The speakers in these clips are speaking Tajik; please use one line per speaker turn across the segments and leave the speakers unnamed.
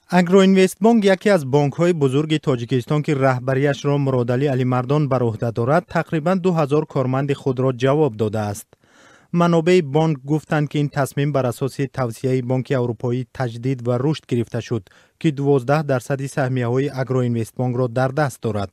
Агроинвестбонк яке аз бонкҳои бузурги Тоҷикистон, ки раҳбарияшро Муродалӣ Алимардон бар уҳда дорад, тақрибан 2000 корманди худро ҷавоб додааст. Манобеи бонк гуфтанд, ки ин тасмим бар асоси тавсияи Бонки Аврупоии таҷдид ва рушд гирифта шуд, ки 12% саҳмияҳои Агроинвестбонкро дар даст дорад.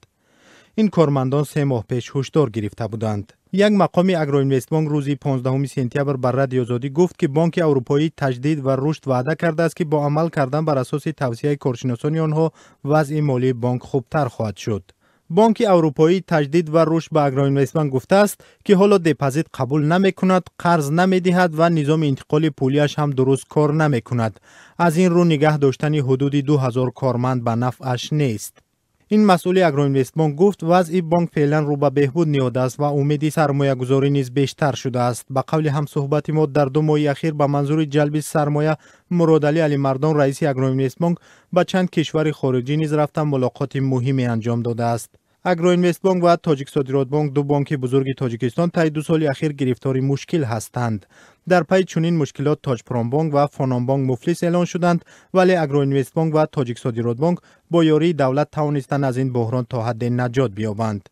Ин кормандон 3 моҳ пеш ҳушдор гирифта буданд. Як мақоми Агроинвестбонк рӯзи 15 сентябр ба Радиои Озодӣ гуфт, ки Бонки Аврупоии таҷдид ва рушд ваъда кардааст, ки бо амал кардан бар асоси тавсияи коршиносони онҳо вазъи молии бонк хубтар хоҳад шуд. Бонки Аврупоии таҷдид ва рушд ба Агроинвестбанк гуфтааст, ки ҳоло депозит қабул намекунад, қарз намедиҳад ва низоми интиқоли пулияш ҳам дуруст кор намекунад. Аз ин рӯ нигаҳ доштани ҳудуди 2000 корманд ба нафъаш нест. Ин масъули Агроинвестбонк гуфт, вазъи бонк феълан рӯ ба беҳбуд ниҳодааст ва умеди сармоягузорӣ низ бештар шудааст. Ба қавли ҳамсӯҳбати мо, дар 2 моҳи ахир ба манзури ҷалби сармоя Муродалӣ Алимардон, раиси Агроинвестбонк, ба чанд кишвари хориҷӣ низ рафта, мулоқоти муҳиме анҷом додааст. Агроинвестбонк ва Тоҷиксодиротбонк, ду бонки бузурги Тоҷикистон, таи 2 соли ахир гирифтори мушкил ҳастанд. Дар пайи чунин мушкилот Тоҷпромбонк ва Фономбонк муфлис эълон шуданд, вале Агроинвестбонк ва Тоҷиксодиротбонк бо ёрии давлат тавонистанд аз ин буҳрон то ҳадде наҷот биёбанд.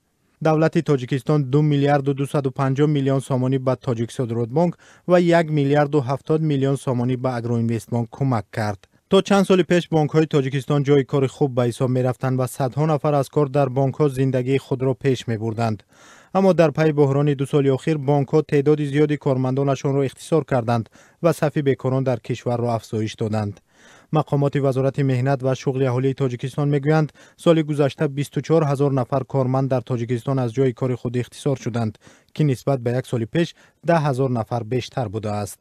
Давлати Тоҷикистон 2 миллиарду 250 миллион сомонӣ ба Тоҷиксодиротбонк ва 1 миллиарду 70 миллион сомонӣ ба Агроинвестбонк кӯмак кард. То чанд соли пеш бонкҳои Тоҷикистон ҷои кори хуб ба ҳисоб мерафтанд ва садҳо нафар аз кор дар бонкҳо зиндагии худро пеш мебурданд. Аммо дар пайи буҳрони 2 соли охир бонкҳо теъдоди зиёди кормандонашонро ихтисор карданд ва сафи бекорон дар кишварро афзоиш доданд. Мақомоти Вазорати меҳнат ва шуғли аҳолии Тоҷикистон мегӯянд, соли гузашта 24 ҳазор нафар корманд дар Тоҷикистон аз ҷои кори худ ихтисор шуданд, ки нисбат ба як соли пеш 10 ҳазор нафар бештар будааст.